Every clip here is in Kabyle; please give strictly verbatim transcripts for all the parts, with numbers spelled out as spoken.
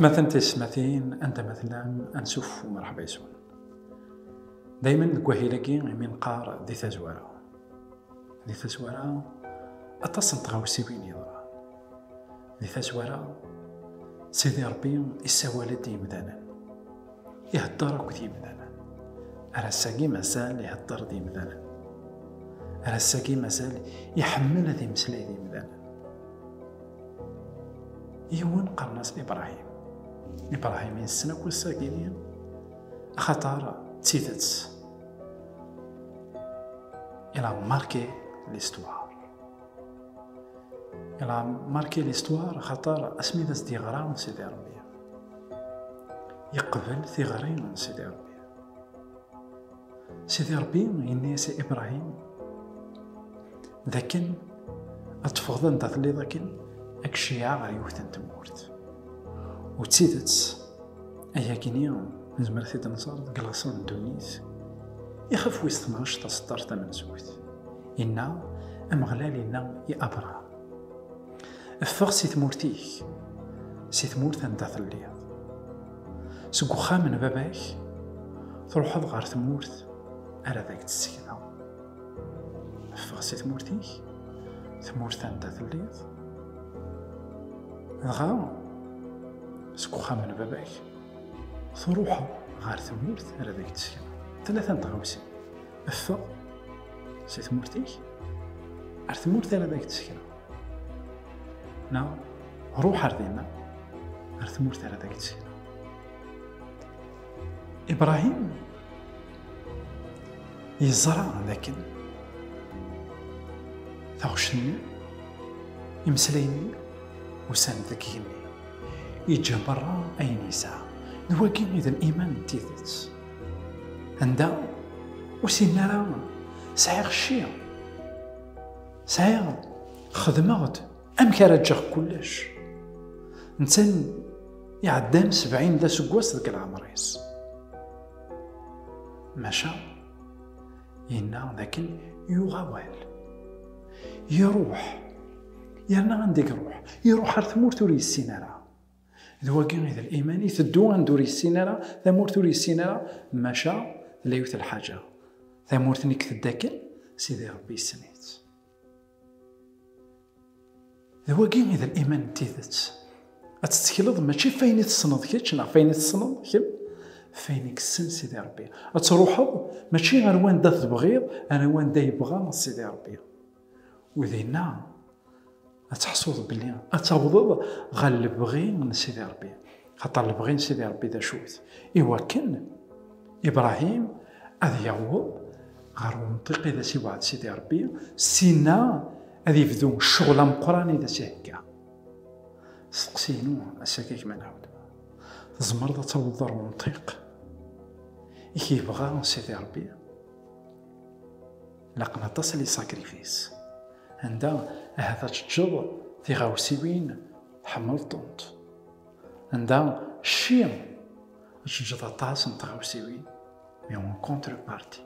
Matan tismatin, anda ma tellam, ansuf u merḥba yes-wen. Daymen deg wahil-agi imi neqqar di tazwara. Di tazwara, aṭas n tɣawsiwin yeḍran. Di tazwara, Sidi Ṛebbi issawal-d i yimdanen. Ihedder akked yimdanen. Ar ass-agi mazal ihedder d yimdanen. Ar ass-agi mazal iḥemmel ad imeslay d yimdanen. Yiwen qqaren-as Ibrahim. Ibrahim yessen akk ass-agi-nni, axaṭer d tidet. Il a marqué l'histoire. Il a marqué l'histoire, axaṭer asmi d as-d-yeɣra Sidi Ṛebbi, yeqbel tiɣri n Sidi Ṛebbi. Sidi Ṛebbi yenna-yas i Ibrahim d akken ad teffɣeḍ anda telliḍ akken ad k-ceyɛeɣ ɣer yiwet n tmurt. U d tidet, ayagi-nni nezmer ad t-id-nẓer deg leɣṣer n ddunit, ixef wis tnac taseṭṭart tamenzut. Inna, Ameɣlal inna i Abṛaham, ffeɣ si tmurt-ik, si tmurt anda telliḍ. Seg uxxam n baba-k, truḥeḍ ɣer tmurt ara d ak-d-ssekneɣ. Ffeɣ si tmurt-ik, tmurt anda telliḍ. Dɣa, seg uxxam n baba-k, truḥeḍ ɣer tmurt ara d ak-d-ssekneɣ. Tlata n tɣawsiwin. Ffeɣ si tmurt-ik ar tmurt ara d ak-d-ssekneɣ. Neɣ ruḥ ar dinna, ar tmurt ara d ak-d-ssekneɣ. Ibrahim yeẓra d akken taɣect-nni, imeslayen-nni, usan-d deg igenni. Yeǧǧa berra ayen yesɛa. D wagi i d liman n tidet. Anda ur s-yenni ara sɛiɣ cci, sɛiɣ, xedmeɣ-d amek ara ǧǧeɣ kullec. Netta iɛeddan sebɛin d aseggas deg leɛmer-is. Maca yenna d akken yuɣ awal, iruḥ, yerna anda i iruḥ? Iruḥ ar tmurt ur yessin ara. D wagi i d liman, iteddu anda ur yessin ara, tamurt ur yessin ara, maca tella yiwet lḥaǧa, tamurt-nni i iteddu akken, Sidi Ṛebbi yessen-itt. D wagi i d liman n tidet. Ad tettekleḍ mačči ɣef wayen i tessneḍ kečč neɣ ɣef wayen i tessneḍ kemm, ɣef wayen i yessen Sidi Ṛebbi. Ad truḥeḍ mačči ar wanda tebɣiḍ, ar wanda yebɣa Sidi Ṛebbi. U dinna ad teḥṣuḍ belli ad tawḍeḍ ɣer lebɣi n Sidi Ṛebbi. Xaṭer lebɣi n Sidi Ṛebbi d acu-t? Iwakken Ibrahim ad yaweḍ ɣer umṭiq i d as-iwɛed Sidi Ṛebbi, sinna ad yebdu ccɣel ameqqran i d as-ihegga. Steqsi-inu ass-agi, gma Ɛawed, tzemreḍ ad tawḍeḍ ɣer umṭiq i k-yebɣa Sidi Ṛebbi? Laqen aṭas n les sacrifices. Anda ahat ad teǧǧeḍ tiɣawsiwin tḥemmleḍ-tent. Anda cci ad teǧǧeḍ aṭas n tɣawsiwin, mais en contrepartie,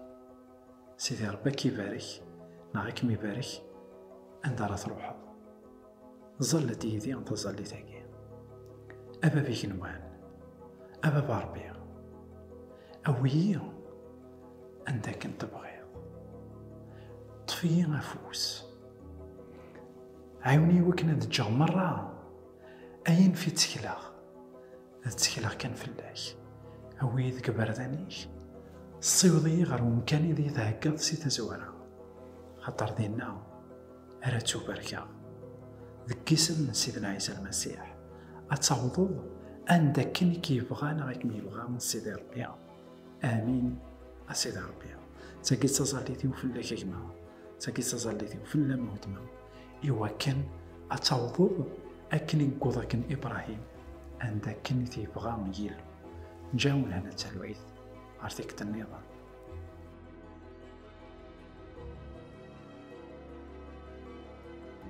Sidi Ṛebbi ad k-ibarek, neɣ ad kem-ibarek anda ara truḥeḍ. Ẓallet yid-i taẓallit-agi. A bab igenwan, a bab Ṛebbi, awi-yi anda akken tebɣiḍ. Ṭṭef-iyi afus. Ɛiwen-iyi wakken ad ǧǧeɣ merra ayen fi ttekleɣ. Ad ttekleɣ kan fell-ak. Awi-yi deg iberdan-ik. Ssiweḍ-iyi ɣer umkan i d-theggaḍ si tazwara. Xaṭer dinna ara ttubarkeɣ. Deg yisem n Sidna Ɛisa Lmasiḥ, ad tawḍeḍ anda akken i k-yebɣa neɣ i kem-yebɣa Sidi Ṛebbi. Amin, a Sidi Ṛebbi. D tagi d taẓallit-iw fell-ak a gma. D tagi d taẓallit-iw fell-am a weltma. Iwakken ad tawḍeḍ akken i yewweḍ akken Ibrahim, anda akken i t-yebɣa Yillu. Nǧawen hana d talwayt ɣer tikkelt nniḍen.